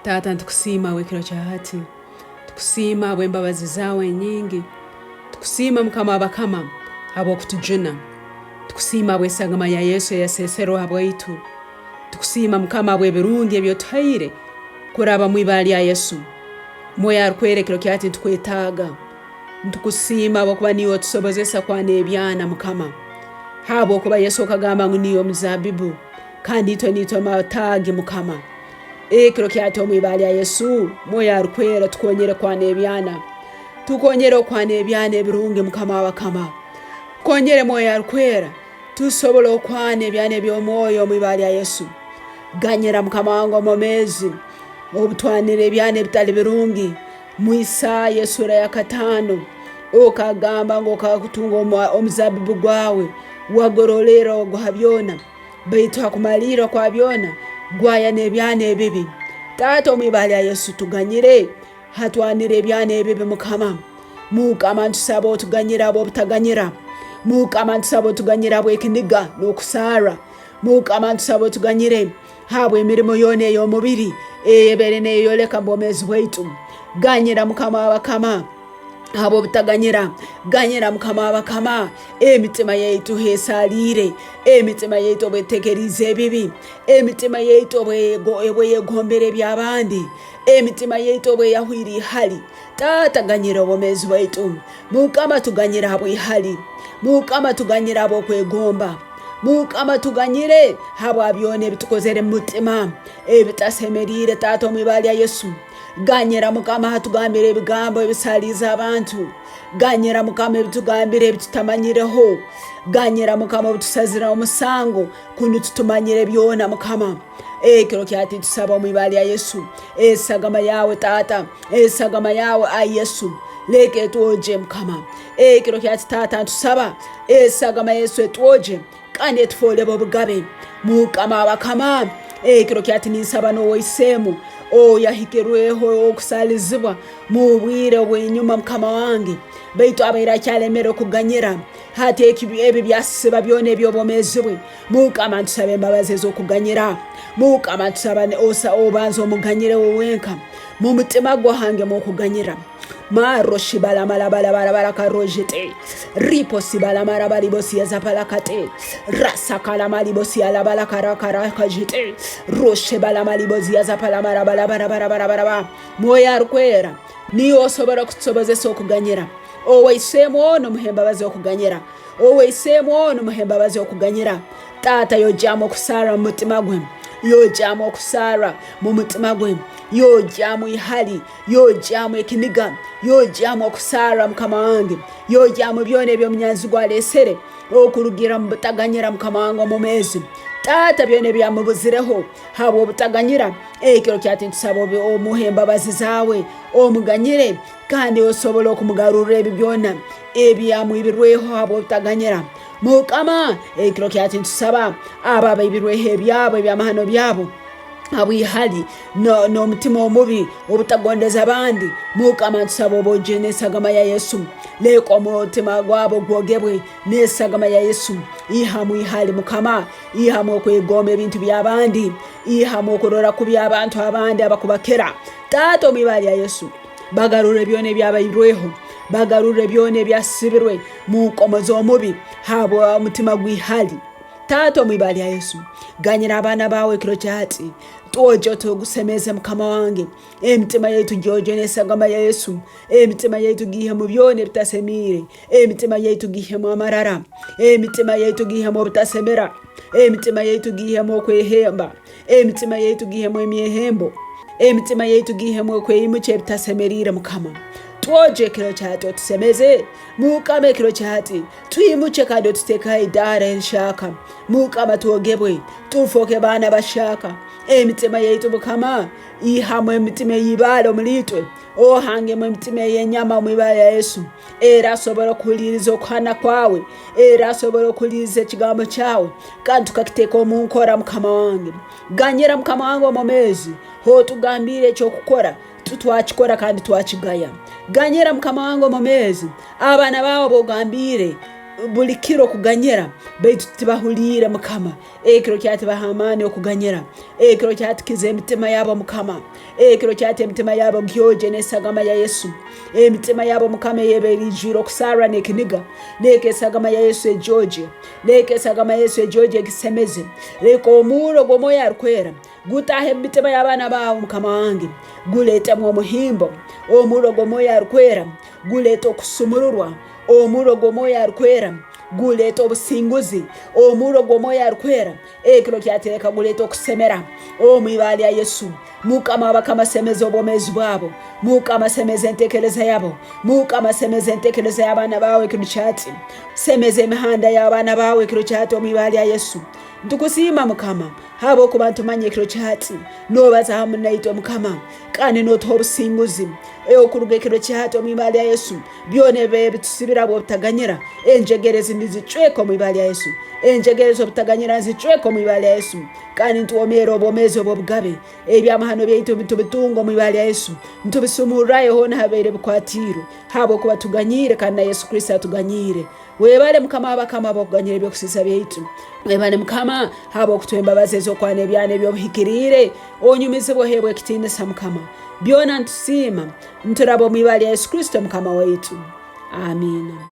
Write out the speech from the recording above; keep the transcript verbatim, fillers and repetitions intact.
Taata, nitukusiima habw'ekiro kya hati. Tukusiima habw'embabazi zaawe enyingi. Tukusiima, Mukama w'abakama, habw'okutujuna. Tukusiima habw'esagama ya Yesu eyaseserwe habwaitu. Tukusiima, Mukama, habw'ebirungi ebi otuhaire kuraba omu ibara lya Yesu. Mwoyo Arukwera, ekiro kya hati nitukwetaaga. Nitukusiima habwokuba niiwe otusobozesa kwana ebyana, Mukama. Habwokuba Yesu okagamba ngu niiwe omuzabibu, kandi itwe niitwe amataagi, Mukama. Ekiro kya hati omu ibara lya Yesu, Mwoyo Arukwera, tukonyere kwana ebyana. Tukonyere okwana ebyana ebirungi, Mukama w'abakama. Konyere, Mwoyo Arukwera, tusobole okwana ebyana eby'omwoyo omu ibara lya Yesu. Ganyira, Mukama wange omwomeezi, obutwanire ebyana ebitali birungi. Mu Isaaya esura ya kataano, okagamba ngu okakutunga omu-, omuzabibu gwawe, wagorolera oguha byona, baitu ha kumalirra kwa byona, gwaya n'ebyana ebibi. Taata, omu ibara lya Yesu, tuganyire. Hatwanire ebyana ebibi, Mukama. Mukama, ntusaba otuganyire habw'obutaganyira. Mukama, ntusaba otuganyire habw'ekiniga n'okusarra. Mukama, ntusaba otuganyire habw'emirimo yoona ey'omubiri eyebaire neeyoleka mu bwomeezi bwaitu. Ganyira, Mukama w'abakama, habw'obutaganyira. Ganyira, Mukama w'abakama, emitima yaitu esaliire, emitima yaitu obu etekeriize ebibi, emitima yaitu obu ego-, obu eyegombere eby'abandi. Emitima yaitu obu eyahwire ihali, Taata, ganyira obwomeezi bwaitu. Mukama, tuganyire habw'ihali. Mukama, tuganyire habw'okwegomba. Mukama, tuganyire habwa byona ebitukozere mu mutima ebitasemeriire, Taata, omu ibara lya Yesu. Ganyira, Mukama, hatugambire ebigambo ebisaliize abantu. Ganyira, Mukama, ebitugambire ebitutamanyireho. Ganyira, Mukama, obutusazire omusango, kunu tutumanyire byona, Mukama. Ekiro kya hati tusaba omu ibara lya Yesu. Esagama yawe, Taata. Esagama yawe, ai Yesu. Leka etwogye, Mukama. Ekiro kya hati, Taata, ntusaba. Esagama Yesu etwogye. Kandi etufoolebe obugabe. Mukama w'abakama. Ekiro kya hati ninsaba n'owaiseemu oyahikirweho okusalizibwa mu bwire obw'enyuma, Mukama wange. Baitu abaire akyalemerwe kuganyira. Hati eki-, ebi byasiba byona eby'obwomeezi bwe. Mukama, ntusaba embabazi ez'okuganyira. Mukama, ntusaba ne-, osa-, obanze omuganyire we wenka. Mu mutima gwe ohangemu okuganyira. Maro shibala mala bala bala bala karojete. Ripo sibala mara bali bosi ya zapala kate. Rasa kala mali bosi ya labala kara kara kajete. Roshe bala mali bosi ya zapala mara bala bala bala bala bala ba. Mwoyo Arukwera, niiwe osobora kutusobozesa okuganyira. Owaiseemu onu, muhe embabazi okuganyira. Owaiseemu onu, muhe embabazi okuganyira. Taata, yogyamu okusarra mu mutima gwe. Yogyamu okusarra mu mutima gwe. Yogyamu ihali. Yogyamu ekiniga. Yogyamu okusarra, Mukama wange. Yogyamu byona eby'omunyanzi gwe alesere. Okurugira mu butaganyira, Mukama wange, omu meezi. Taata, byona ebyamubuzireho habw'obutaganyira, ekiro kya hati ntusaba obi-, omuhe embabazi zaawe, omuganyire, kandi osobole okumugarurra ebi byona ebyamwibirweho habw'obutaganyira. Mukama, ekiro kya hati ntusaba abo abaibirweho ebyabo, ebyamahano byabo, habw'ihali, no-, n'omutima omubi, obutagondeza abandi. Mukama, ntusaba obogye n'esagama ya Yesu. Leka omutima gwabo gwogebwe n'esagama ya Yesu. Ihamu ihali, Mukama. Ihamu okwegomba ebintu by'abandi. Ihamu okurora kubi abantu abandi abakubakira. Taata, omu ibara lya Yesu, bagarurre byona ebyabairweho. Bagarurre byona ebyasibirwe mu nkomo z'omubi habw'omutima gw'ihali. Taata, omu ibara lya Yesu, ganyira abaana baawe ekiro kya hati. Twogye otugusemeze, Mukama wange. Emitima yaitu gyogye n'esagama ya Yesu. Emitima yaitu giihemu byona ebitasemiire. Emitima yaitu giihemu amarara. Emitima yaitu giihemu obutasemera. Emitima yaitu giihemu okwehemba. Emitima yaitu giihemu emyehembo. Emitima yaitu giihemu okweyimukya ebitasemeriire, Mukama. Twogye ekiro kya hati otusemeze. Mukama, ekiro kya hati twimukye kandi otuteeke ha idaara enhyaka. Mukama, twogebwe, tufooke baana bahyaka. Emitima yaitu, Mukama, ihamu emitima ey'ibara omuli itwe. Ohangemu emitima ey'enyama omu ibara lya Yesu. Era asobole okuhuliiriza okuhana kwawe. Era asobole okuhuliiriza ekigambo kyawe. Kandi tukakiteeka omu nkora, Mukama wange. Ganyira, Mukama wange, omu meezi. H'otugambiire eky'okukora, tu-, twakikora kandi twakigaya. Ganyira, Mukama wange, omu meezi. Abaana baawe b'ogambiire, buli kiro kuganyira, baitu tibahuliire, Mukama. Ekiro kyati baha amaani okuganyira. Ekiro kyati kiza emitima yabo, Mukama. Ekiro kyati emitima yabo gyogye n'esagama ya Yesu. Emitima yabo, Mukama, ey'ebaire ijwire okusarra n'ekiniga. Leka esagama ya Yesu egyogye. Leka esagama ya Yesu egyogye egisemeze. Leka omurro gw'Omwoyo Arukwera gutaahe omu mitima y'abaana baawe, Mukama wange. Guleetemu omuhimbo. Omurro gw'Omwoyo Arukwera guleeta okusumururwa. Omurro gw'Omwoyo Arukwera guleeta obusinguzi. Omurro gw'Omwoyo Arukwera ekiro kyatereka guleeta okusemera. Omu ibara lya Yesu, Mukama w'abakama, semeza obwomeezi bwabo. Mukama, semeza entekereza yabo. Mukama, semeza entekereza y'abaana baawe ekiro kyati. Semeza emihanda y'abaana baawe ekiro kyati omu ibara lya Yesu. Nitukusiima, Mukama, habwokuba nitumanya ekiro kyati noobaza hamu naitwe, Mukama, kandi nootuha obusinguzi. Okuruga ekiro kyati omu ibara lya Yesu, byona ebibaire bitusibire habw'obutaganyira, enjegere ezi nizicweka omu ibara lya Yesu. Enjegere z'obutaganyira nzicweka omu ibara lya Yesu. Kandi nitwomeera obwomeezi obw'obugabe. Ebyamahano byaitu nitubitunga omu ibara lya Yesu. Nitubisumurrayo hoona habaire bikwatiirwe, habwokuba tuganyiire kandi na Yesu Kristo atuganyiire. Webale, Mukama w'abakama, habw'okuganyira eby'okusiisa byaitu. Webale, Mukama, habw'okutuha embabazi ez'okwana ebyana eby'obuhikiriire. Onyumizibwe, oheebwe ekitiinisa, Mukama. Byona nitusiima, nituraba omu ibara lya Yesu Kristo, Mukama waitu. Amiina.